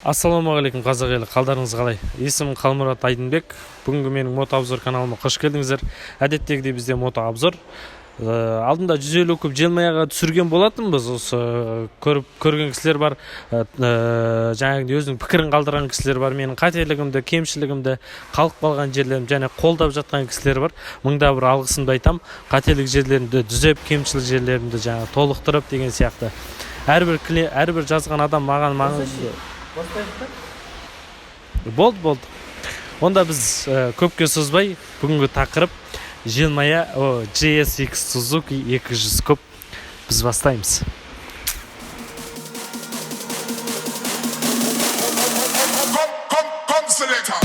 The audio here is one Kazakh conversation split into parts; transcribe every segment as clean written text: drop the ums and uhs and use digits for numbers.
Ассалаумағалейкум, қазақ елі! Қалдарыңыз қалай? Есімім Қалмұрат Айдынбек. Бүгінгі менің мотообзор каналыма қош келдіңіздер. Әдеттегідей бізде мотообзор. Алдында 150 куб желмаяға түсірген болатынбыз. Осы көріп, көрген кісілер бар, жаңағыдай өзінің пікірін қалдырған кісілер бар, менің қателігімді, кемшілігімді, қалып қалған жерлерімді және қолдап жатқан кісілер бар. Мыңда бір алғысымды айтам. Қателік жерлерімді түзеп, кемшілік жерлерімді жаңағы толықтырып деген сияқты. Әрбір жазған адам маған маңызды. Бастайық та. Болды, болды. Онда біз көпке созбай, бүгінгі тақырып желмая о, GSX Suzuki 200 куб. Біз бастаймыз. Come, come, come, selector.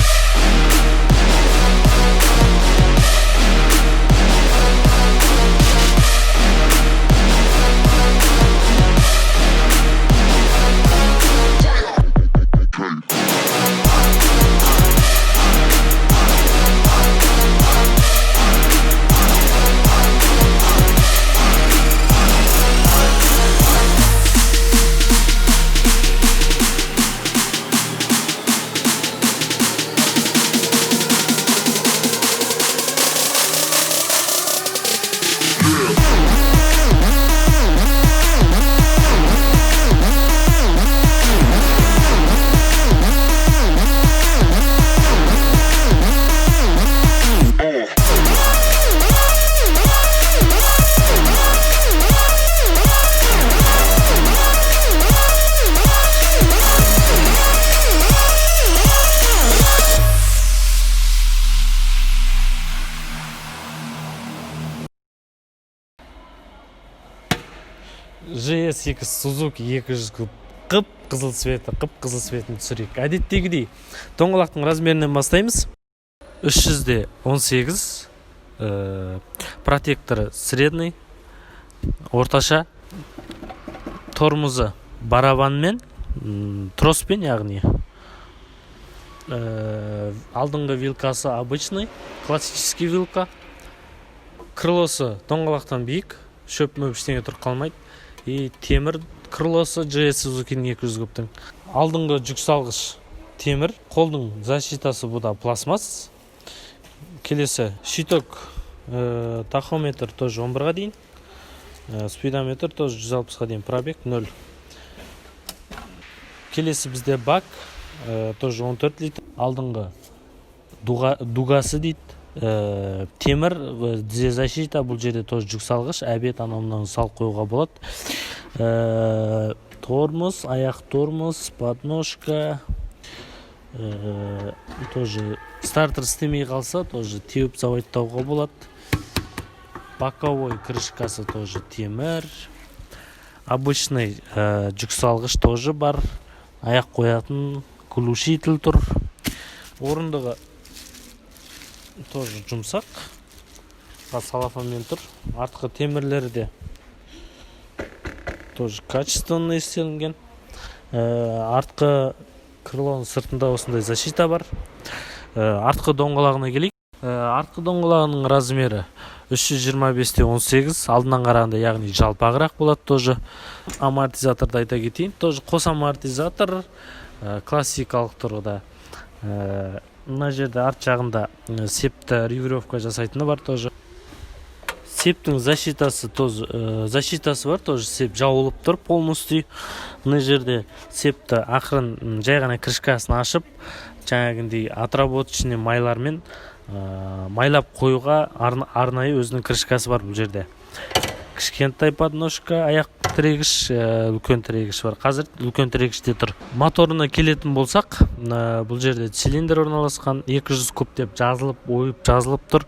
GSX Suzuki 200 куб, қып қызыл цветі, қып қызыл цветін түсірейік. Әдеттегідей доңғалақтың размерінен бастаймыз. 300-де 18, протекторы средний, орташа, тормозы барабанмен, троспен, яғни алдыңғы вилкасы обычный классический вилка. Крылосы доңғалақтан биік, шөп мөп ештеңе тұрып қалмайды. И темір крылосы GS Suzuki'нің, 200 кубтың. Алдыңғы жүк салғыш темір, қолдың защитасы бұда пластмасс. Келесі щиток, тахометр тоже 11-ға дейін, спидометр тоже 160-қа дейін, пробег 0. Келесі бізде бак, тоже 14 литр. Алдыңғы дугасы дейді, темір, тізе защита. Бұл жерде тоже жүк салғыш, обед, анау мынауны салып қоюға болады. Тормоз, аяқ тормоз, подножка, тоже стартер істемей қалса, тоже теуіп заводтауға болады. Боковой крышкасы тоже темір. Обычный жүк салғыш тоже бар, аяқ қоятын глушитель тұр. Орындығы тоже жұмсақ, целлофанмен тұр. Артқы темірлері де тоже качественный істелінген. Артқы крылоның сыртында осындай защита бар. Артқы доңғалағына келейік. Артқы доңғалағының размері 325 те 18, алдынан қарағанда, яғни жалпағырақ болады тоже. Амортизаторды айта кетейін, тоже қос амортизатор, классикалық тұрғыда. Мына жерде арт жағында септі регулировка жасайтыны бар тоже. Септің защитасы тоже, защитасы бар тоже, сеп жауылып тұр полностью. Мына жерде септі ақырын, жай ғана крышкасын ашып, жаңағындай отработочный майлармен майлап қоюға арнайы өзінің крышкасы бар. Бұл жерде кішкентай подножка, аяқ тірегіш, үлкен тірегіш бар, қазір үлкен тірегіште тұр. Моторына келетін болсақ, бұл жерде цилиндр орналасқан, 200 куб деп жазылып, ойып жазылып тұр.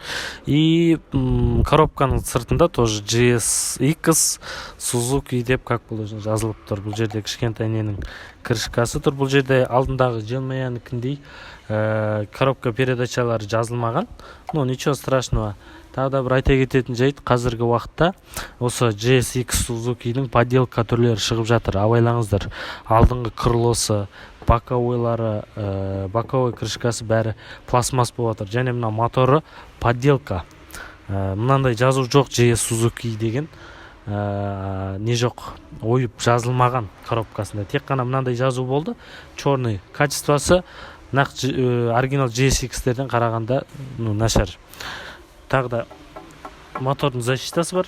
И коробканың сыртында тоже GSX Suzuki деп, как положено, жазылып тұр. Бұл жерде кішкентай ненің крышкасы тұр. Бұл жерде алдындағы желмаянікіндей коробка передачалары жазылмаған, но ничего страшного. Тағы да бір айта кететін жайт: қазіргі уақытта осы GSX Suzuki'дің подделка түрлері шығып жатыр, абайлаңыздар. Алдыңғы крылосы, боковойлары, боковой крышкасы бәрі пластмасс болып жатыр және мына моторы подделка. Мынандай жазу жоқ GS Suzuki деген. Не жоқ, ойып жазылмаған коробкасында. Тек қана мынандай жазу болды, черный. Качествосы нақ оригинал GSX-терден қарағанда, ну, нашар. Тағы да мотордың защитасы бар.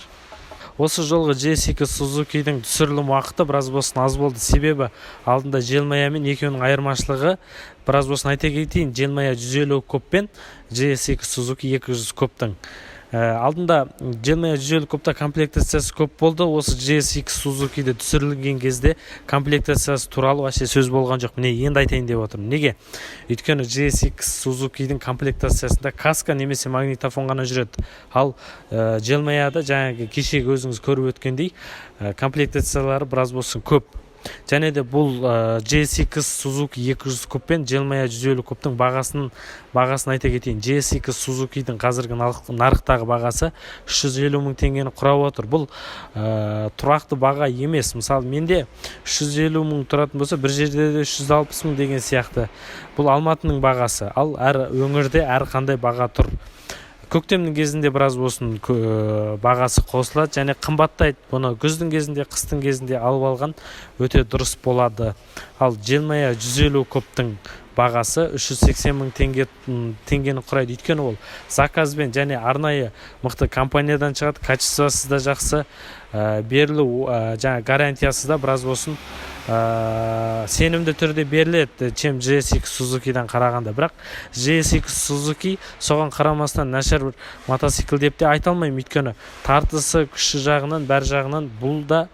Осы жолғы GSX Suzuki'дің түсірілім уақыты біраз болсын аз болды. Себебі алдында Желмаямен екеуінің айырмашылығы біраз болсын айта кетейін. Желмая 150 кубпен GSX Suzuki 200 кубтың. Алдында Желмая 150 кубта комплектациясы көп болды. Осы GSX Suzuki'де түсірілген кезде комплектациясы туралы вообще сөз болған жоқ. Міне, енді айтайын деп отырмын. Неге? Өйткені GSX Suzuki'дің комплектациясында каска немесе магнитофон ғана жүреді. Ал Желмаяда жаңағы кешегі өзіңіз көріп өткендей, комплектациялары біраз болсын көп. Және де бұл GSX Suzuki 200 куб пен Желмая 150 кубтың бағасын айта кетейін. GSX Suzuki'дің қазіргі нарықтағы бағасы 350 мың теңгені құрап отыр. Бұл тұрақты баға емес. Мысалы, менде 350 мың тұратын болса, бір жерде де 360 мың деген сияқты. Бұл Алматының бағасы. Ал әр өңірде әр қандай баға тұр. Көктемнің кезінде біраз болсын бағасы қосылады және қымбаттайды. Бұны күздің кезінде, қыстың кезінде алып алған өте дұрыс болады. Ал Желмая 150 кубтың бағасы 380 мың теңгені құрайды. Өйткені ол заказбен және арнайы мықты компаниядан шығады, качествосы да жақсы, берілу, жаңа гарантиясы да біраз болсын сенімді түрде беріледі, чем GSX Suzuki'дан қарағанда. Бірақ GSX Suzuki соған қарамастан нашар бір мотоцикл деп те айта алмаймын. Өйткені тартысы, күші жағынан, бәр жағынан бұл да,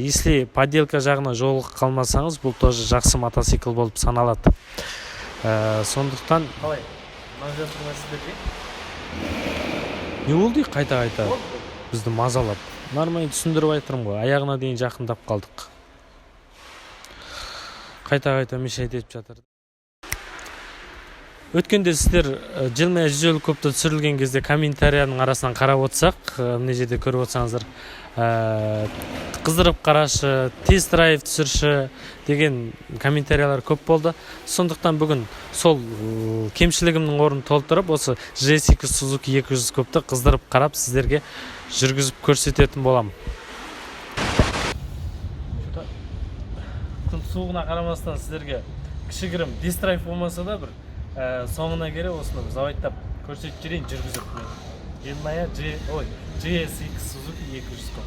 если подделка жағына жолығып қалмасаңыз, бұл тоже жақсы мотоцикл болып саналады. Сондықтан Қалай, ұнап жатыр ма сіздерге? Не болды қайта қайта бізді мазалап? Нормально түсіндіріп айтырмын ғой, аяғына дейін жақындап қалдық, қайта қайта мешать етіп жатыр. Өткенде сіздер Желмая 150 кубты түсірілген кезде комментарияның арасынан қарап отырсақ, мына жерде көріп отырсаңыздар, қыздырып қарашы, тест драйв түсірші деген комментариялар көп болды. Сондықтан бүгін сол кемшілігімнің орнын толтырып, осы GSX Suzuki 200 кубты қыздырып қарап, сіздерге жүргізіп көрсететін боламын. Күн суығына қарамастан сіздерге кішігірім тест драйв болмаса да, бір соңына келе осыны бір заводтап көрсетіп жіберейін жүргізіп. Желмая G, ой, GSX Suzuki 200 куб.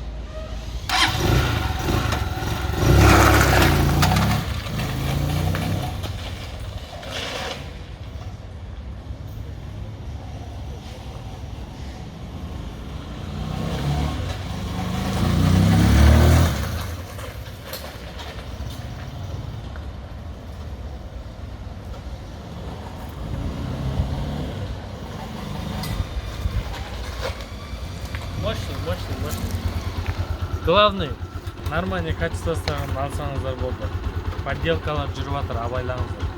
Мощный, мощный, мощный. Главный, нормальный качествосын алсаңыздар болды. Подделкалар жүріп жатыр, абайлаңыздар.